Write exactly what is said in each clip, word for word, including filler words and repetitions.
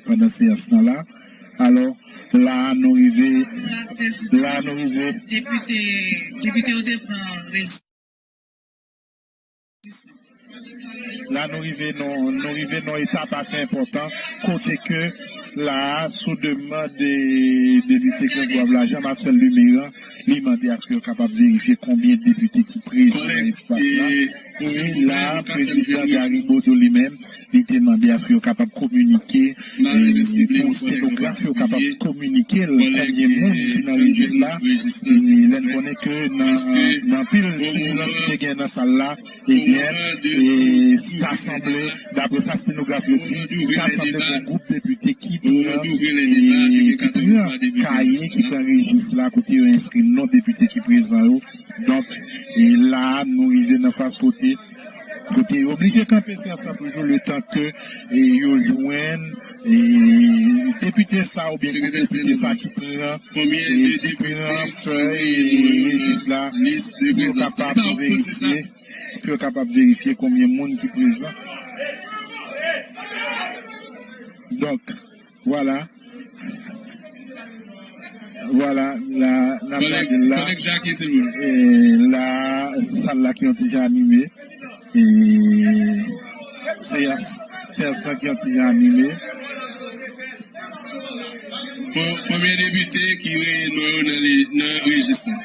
pandan seyans lan la. Alò, la a nou rive, la a nou rive. Depite, depite yo te pran rejis. La nou rive nan, nou rive nan etap ase enpòtan, kote ke la a, sou demann de depite Grangwav la, Jean Marcel Luméran, li mande aske yo kapab verifye konbyen depite ki prezan nan espas la. E la, prezidan Gary Bodeau li menm, li te mande aske yo kapab kominike, e pou stenograf yo kapab kominike l konbyen moun ki nan rejis la. E lè n konnen ke nan, nan anpil tibilans ki te gen nan sal la, ebyen, e ta sanble, daprè sa stenograf yo di, ta sanble gen gwoup depite ki pran, e ki pran kaye, ki pran rejis la, kote yo enskri non depite ki prezan yo. Donk, e la, nou rive nan faz kote, kote yo oblije kanpe seyans lan toujou, letan ke, e yo jwenn, e depite sa oubyen gwoup depite sa ki pran, e ki pran fèy, e rejis la, pou yo kapab verifye, pou yo kapab verifye konbyen moun ki prezan. Donk, vwala. Vwala, la, n ap gade l la. Kòlèg, kòlèg Jackie, silvouplè. E la, sal la ki yon ti jan anime. E seyans, seyans lan ki yon ti jan anime. Kon-, konbyen depite ki reye non yo nan li-, nan rejis la?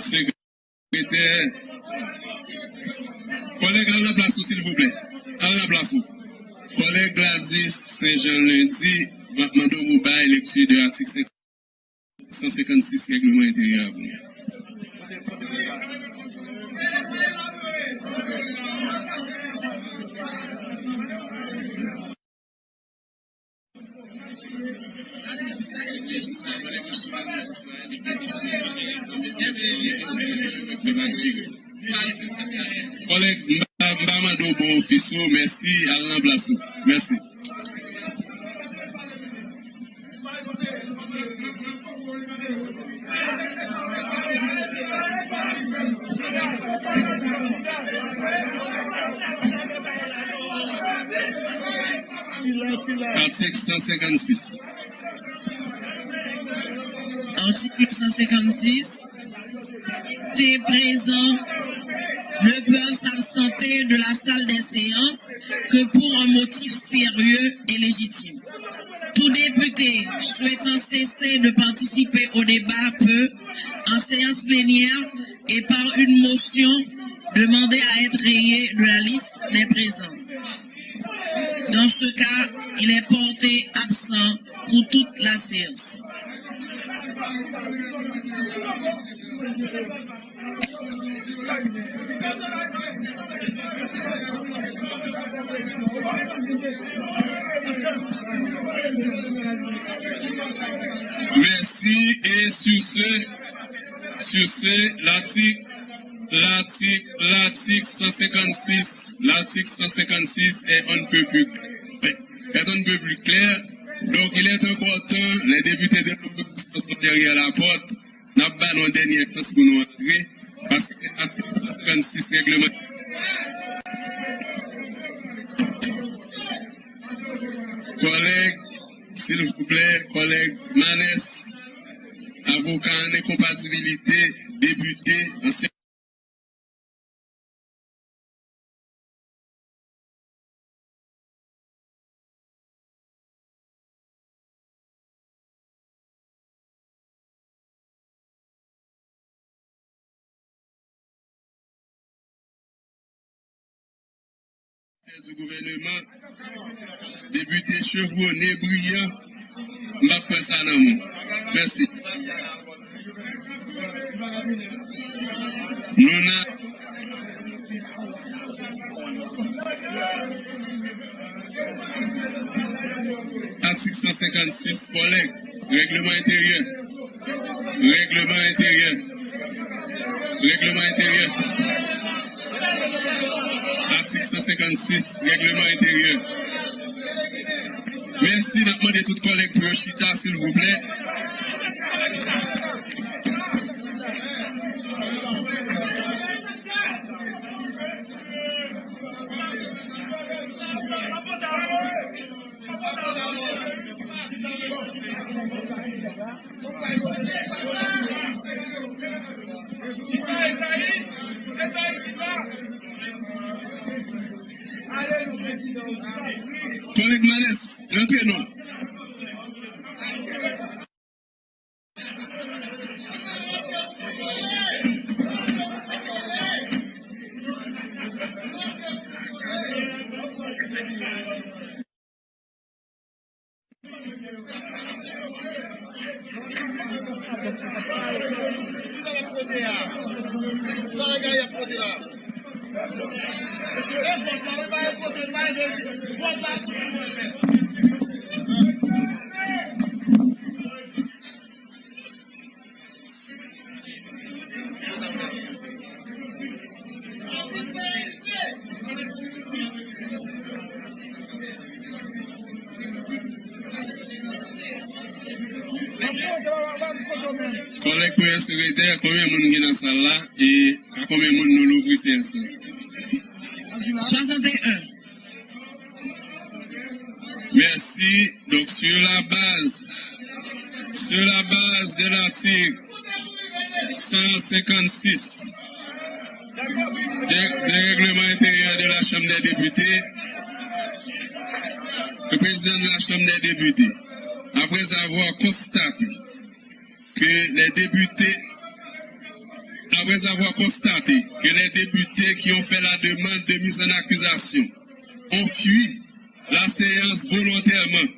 Sekretè, kòlèg, al nan plas ou, silvouplè. Al nan plas ou. Kòlèg Gladys Saint Jean Lundy, m ap mande w pou bay lekti de atik san senkannsis règleman enteryè a pou nou. Kòlèg, m pa, m pa mande w bon ofis ou, mèsi, al nan plas ou. Mèsi. Atik san senkannsis. Article cent cinquante-six, te prezan, le peuple s'absentait de la salle des séances que pour un motif sérieux et légitime. Tout député souhaitant cesser de participer au débat peut, en séance plénière et par une motion, demander à être rayé de la liste des présents. Dans ce cas, il est porté absent pour toute la séance. Merci. Et sur ce, sur ce, l'article, l'article, l'article cent cinquante-six, l'article cent cinquante-six est on ne peut plus, est on ne peut plus clair. Donc, il est encore temps, les députés de l'opposition sont derrière la porte. N ap ba nou yon dènye chans pou nou antre, paske atik san senkannsis règleman. Kòlèg, silvouplè, kòlèg Manès, avoka an enkonpatibilite, depite, ansyen Chèf di gouvèneman, depite chevwonnen, briyan, m ap pran sa nan men w. Mèsi. Nou nan atik san senkannsis, kòlèg, règleman enteryè. Règleman enteryè. Règleman enteryè. Atik san senkannsis, règleman enteryè. Mèsi, n ap mande tout kòlèg pou yo chita, silvouplè. Kòlèg Manès, rantre non. Kòlèg premye sekretè, konbyen moun ki nan sal la e a konbyen moun nou louvri seyans lan? Swasanteyen. Merci. Donc, sur la base, sur la base de l'article cent cinquante-six de, de règlement intérieur de la Chambre des députés, le président de la Chambre des députés, après avoir constaté que les députés, après avoir constaté que les députés qui ont fait la demande de mise en accusation ont fui la séance volontairement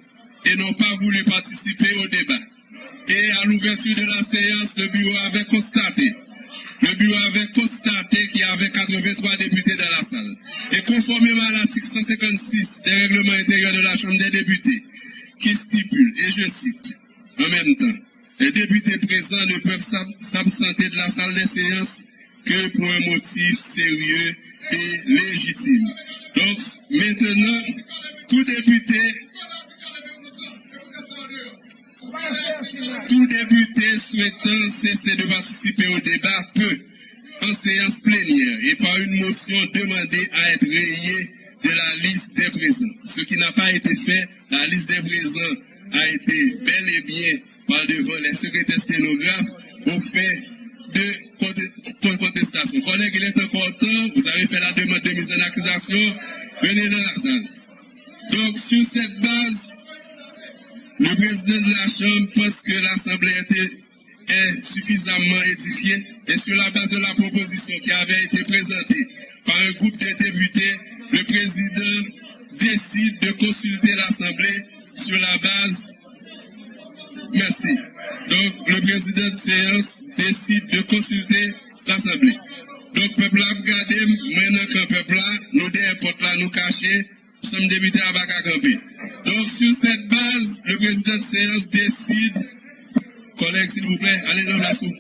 et n'ont pas voulu participer au débat. Et à l'ouverture de la séance, le bureau avait constaté, le bureau avait constaté qu'il y avait quatre-vingt-trois députés dans la salle. Et conformément à l'article cent cinquante-six des règlements intérieurs de la Chambre des députés, qui stipule, et je cite, en même temps, les députés présents ne peuvent s'ab-, s'absenter de la salle des séances que pour un motif sérieux et légitime. Donc, maintenant, tout député, tout député souhaitant cesser de participer au débat peut, en séance plénière et par une motion, demander à être rayé de la liste des présents. Ce qui n'a pas été fait, la liste des présents a été bel et bien par devant les secrétaires sténographes aux fins de conte-, con-, contestation. Collègues, il est encore temps. Vous avez fait la demande de mise en accusation. Venez dans la salle. Donc, sur cette base, le président de la Chambre pense que l'Assemblée a été est suffisamment édifiée et sur la base de la proposition qui avait été présentée par un groupe de députés, le président décide de consulter l'Assemblée sur la base. Merci. Donc, le président de séance décide de consulter l'Assemblée. Donk, pèp la ap gade m, mwen nan kan pèp la, nou dèyè pòt la, nou kache, Chanm depite a pa ka kanpe. Donc, sur cette base, le président de séance décide, collègues, s'il vous plaît, allez dans la soupe.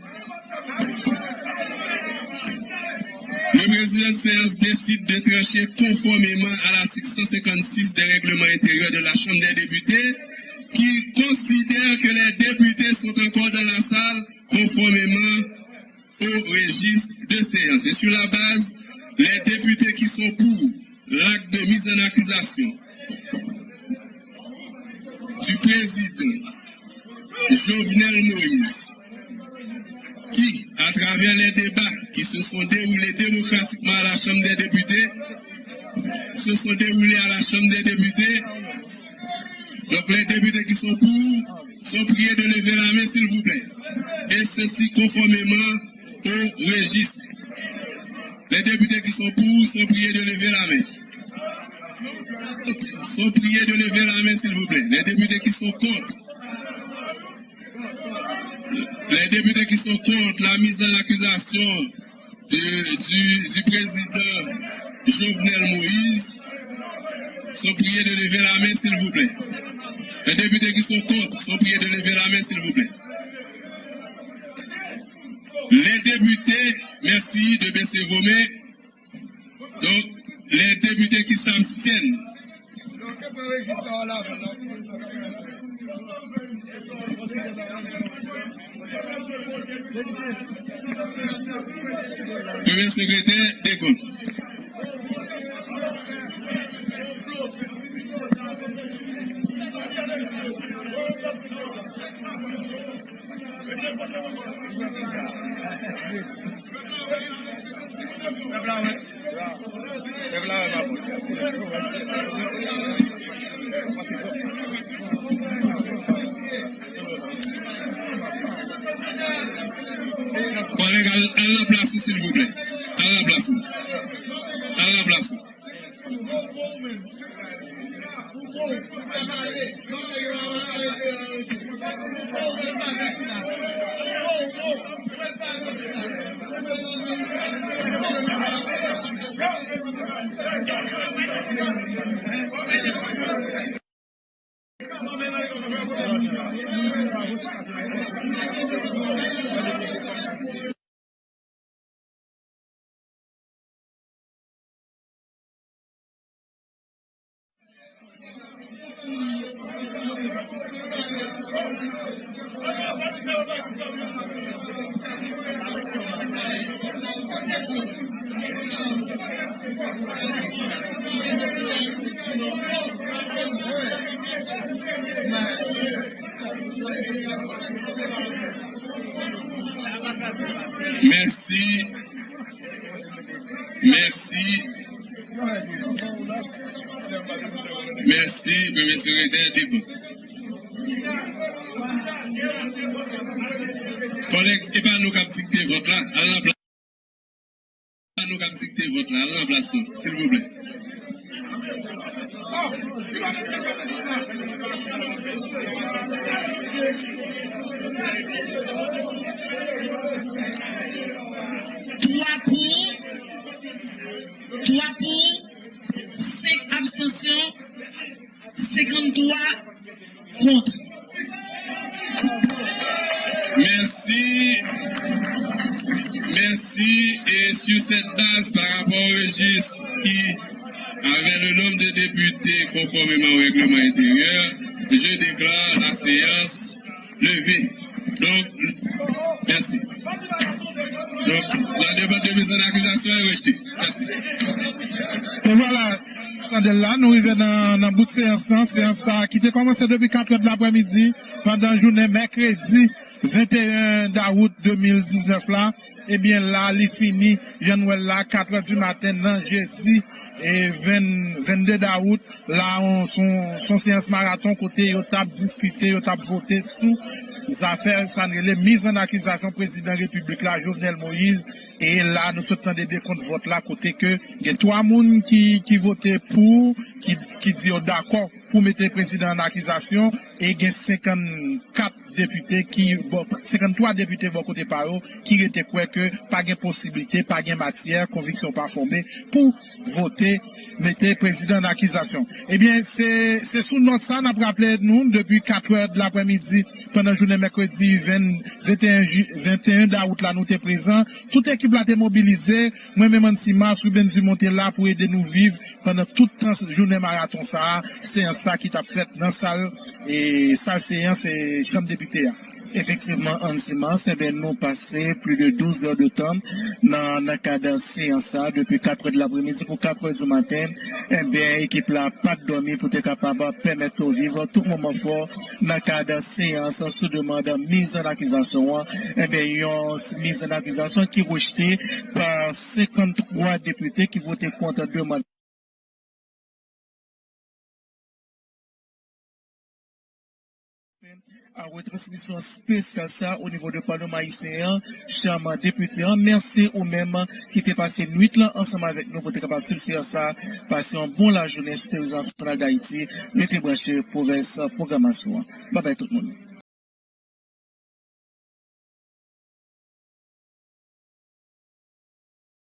Le président de séance décide de trancher conformément à l'article cent cinquante-six des règlements intérieurs de la Chambre des députés, qui considère que les députés sont encore dans la salle conformément au registre de séance. Et sur la base, les députés qui sont pour l'acte de mise en accusation du président Jovenel Moïse, qui, à travers les débats qui se sont déroulés démocratiquement à la Chambre des députés, se sont déroulés à la Chambre des députés, donc les députés qui sont pour sont priés de lever la main, s'il vous plaît. Et ceci conformément au registre. Les députés qui sont pour sont priés de lever la main. Sont priés de lever la main, s'il vous plaît. Les députés qui sont contre. Les députés qui sont contre la mise en accusation de, du, du président Jovenel Moïse sont priés de lever la main, s'il vous plaît. Les députés qui sont contre sont priés de lever la main, s'il vous plaît. Les députés, merci de baisser vos mains. Donc, les députés qui s'abstiennent. Premye sekretè, de kont. Pèp la wè. Pèp la wè, pa bon. Silvouplè, al nan plas ou. Al nan plas ou. Mèsi. Mèsi. Mèsi, Premye Sekretè, devan. Kòlèg, se pa nou k ap dikte vòt la. Al nan plas. Se pa nou k ap dikte vòt la. Al nan plas nou, silvouplè. Twa pou, twa pou, senk abstansyon, senkanntwa kont. Merci. Merci. Et sur cette base, par rapport au registre qui avait le nombre de députés conformément au règlement intérieur, je déclare la séance levée. Donc, merci. Donc, la demande de mise en accusation est rejetée. Merci. E vwala, tande l la, nou rive nan, nan bout seyans lan. Seyans sa a ki te kòmanse depi katrè de laprèmidi pandan jounen mèkredi venteyen dawout de mil diznèf la. Ebyen, la, li fini, jan nou wè l la, katrè di maten nan jedi e venn, vennde dawout. La, on, son, son seyans maraton kote yo t ap diskite, yo t ap vote sou zafè sa n rele miz an akizasyon prezidan repiblik la, Jovenel Moïse. E la, nou sot tande dekont vòt la, kote ke gen twa moun ki, ki vote pou, ki, ki di yo dakò pou mete prezidan an akizasyon, e gen senkannkat depite ki, bò, senkanntwa depite bò kote pa yo, ki rete kwè ke pa gen posiblite, pa gen matyè, konviksyon pa fòme pou vote, mete prezidan an akizasyon. Ebyen, se, se sou nòt sa, n ap raple nou, depi katrè de laprèmidi, pandan jounen mèkredi ven, venteyen ji, venteyen dawout la, nou te prezan. Tout ekip la te mobilize. Mwen menm, Ansimas, Ruben Dumont te la pou ede nou viv pandan tout tan jounen maraton sa a, seyans sa ki t ap fèt nan sal, e, sal seyans, e, chanm depite a. Efektivman, Ansimas, enben, nou pase plis de douz è de tan nan, nan kad seyans sa, depi katrè de laprèmidi pou katrè di maten. Enben, ekip la pa t dòmi pou te kapab pèmèt nou viv tout moman fò nan kad seyans sou demann miz an akizasyon an. Enben, yon miz an akizasyon ki rejte pa senkanntwa depite ki vote kont demann. A retransmisyon espesyal sa o nivo de Palman Ayisyen an, chanm depite an. Mèsi ou menm ki te pase nwit lan ansanm avèk nou pou te kapab swiv seyans sa. Pase yon bon lajounen sou televizyon nasyonal d Ayiti. Rete branche pou rès pwogramasyon an. Babay tout moun.